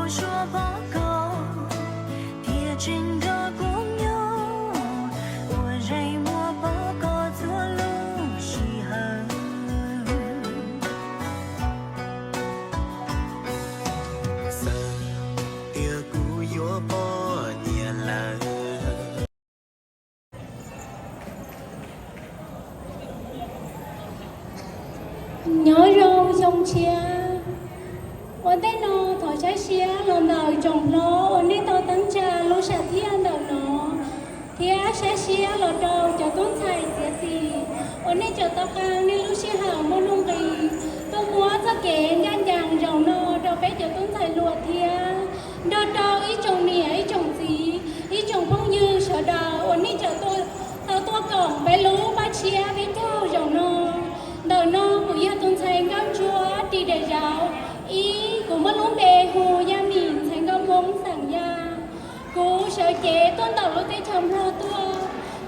Suav pov koj thiaj tseem nrog kuv nyob, ua zeem muab pov koj txhua lub sij hawm. Txawm tias kuv yuav poj niam lawm. Nyob zoo xyoo tshiab. Ua ntej no thov saib siab los ntawm tsoom hlob uas nej tau teeb tsa lub sam thiaj ntawm no, thiab saib siab los rau cov tub ntxhais txiav txim uas nej tseem tau qee nej lub sij hawm muaj nuj nqis tuaj muab txoj kev ncaj ncees zaum no rau peb cov tub ntxhais hluas thiab nrog rau ib tsoom niam ib tsoom txiv ib tsoom phooj ywg sawv daws uas nej tseem tau tuaj koom peb lub paj tshiab peb caug zaum no. Ntawm no kuv yog tus ntxhais nkauj ntsuab ris daim zauv. Ib, kuv muaj lub npe hu Yaj Mim, ntxhais nkauj Hmoob xeem Yaj. Kuv sawv cev tuaj ntawm lub teb chaws Nplog tuaj,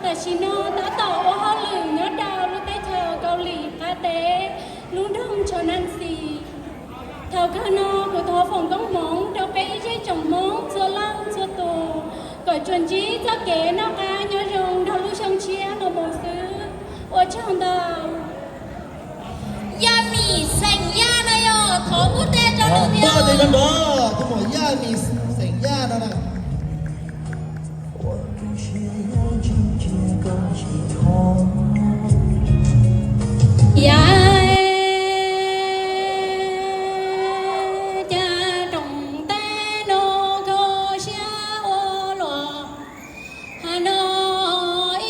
tam sim no tab tom ua hauj lwm nyob rau lub teb chaws Kaus Lim qab teb, lub nroog Tshav Naj Xis. Thaum kawg no kuv thov foom koob hmoov rau peb ib zej tsoom Hmoob txhua leej txhua tus kom tsuas ntsib txoj kev noj qab nyob zoo nrog lub xyoo tshiab no mus xwb. Ua tsaug ntau. Yaj Mim xeem Yaj no yog thov npuaj tej rau nws thiab. Tus muam Yaj Mim xeem Yaj no na. Yaj, cas rooj teb no kho siab ua luaj. Hais no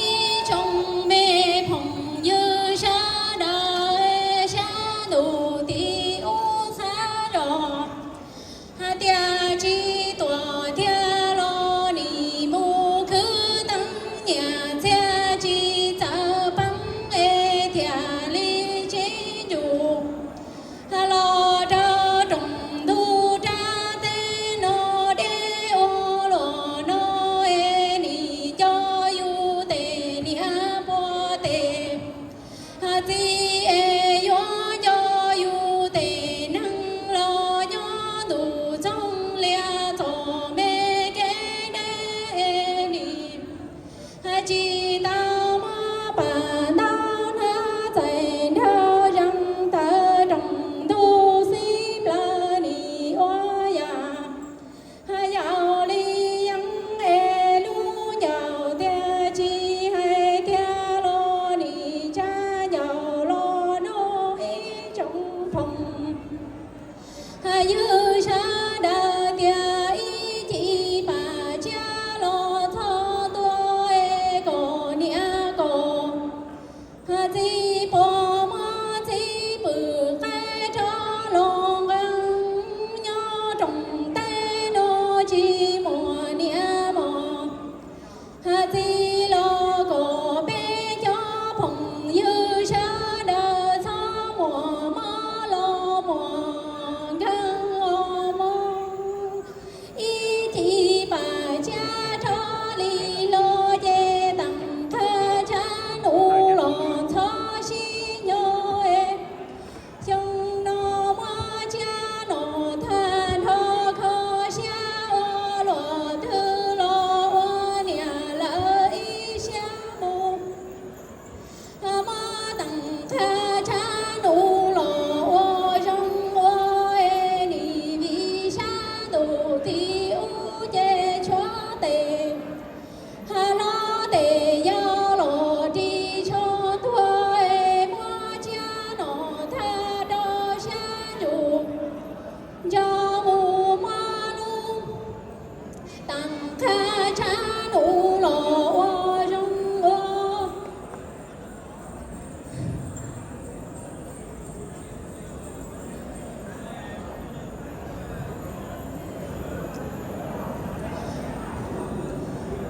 ib tsoom me phooj ywg sawv daws sab ntuj tim ub txhawb zog, hais tias tsis tuaj thiab los nim mus khwv teeb, nyiaj txiag tsis txawj peeb es thiaj li tsis ncuj. Los rau rooj ntug rab teb no deb ua luaj no es nim coj yus tej niam pog tej txiv es yuav coj yus tej neeg los nyob ntuj txoog liaj txom me kev deb nim tsis tau muab pam ntau hnab txais nrog zeeg tawm rooj ntug xib nplawg nim ua yam. Yam li yeeb es lub ncaus tiag tsis hais tiag los nim tsa ncaus los nug ib tsoom phooj ywg sawv daws tias ib chim pam tsiab los txhob tuaj es kom niam kom txiv puas muab txiv pwm qaib rov los nqee nyob rooj teb no tsis muaj niam mos txiv los kom peb cov phooj ywg sawv daws txhob muaj mob los muaj nkeeg los mus. Ib chim pam tsiab rov li los ces teem qhab tshav ntuj los txhob sib nyob. Xyoo no muab tsiab no tag nrho kho siab ua luaj twg los ua niam lawv ib siab mus. Muab teem qhab tshav ntuj los ua zoo ua es nim vim sab ntuj tim ub ces tshuav tes hlob tes yau los ris tsho tuag es muab tsiab no tag rau siab ntsug nco mus muab lub teem qhab tshav ntuj los ua zoo ua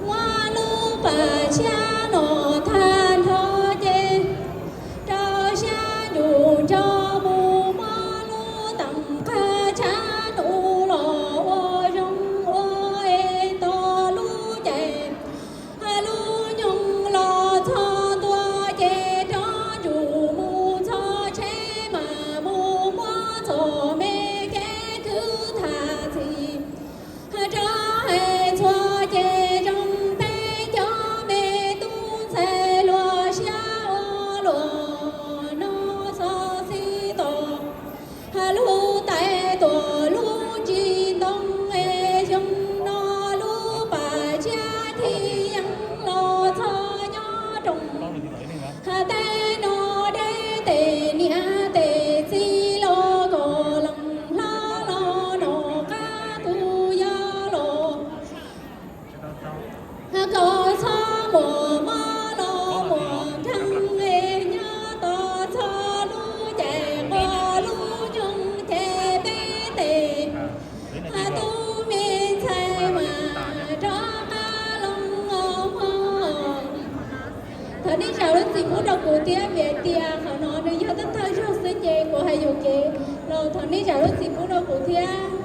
muab lub pas tsiab no tag nrho ces rau siab ntsug nco mus muab lub teem qhab tshav ntuj los ua zoo ua es tau lub caij lub nyoog los txog ntua ces rov ntsug mus txog tsheb mas mus muab txom me kev khwv tham txim. Tus me ntxhais mas rov qab los hmo. Thov nej zam lub txim pub rau kuv thiab vim tias qhov no nws yog thawj thawj zaug xwb ces kuv hais yuam kev los thov nej zam lub txim pub rau kuv thiab.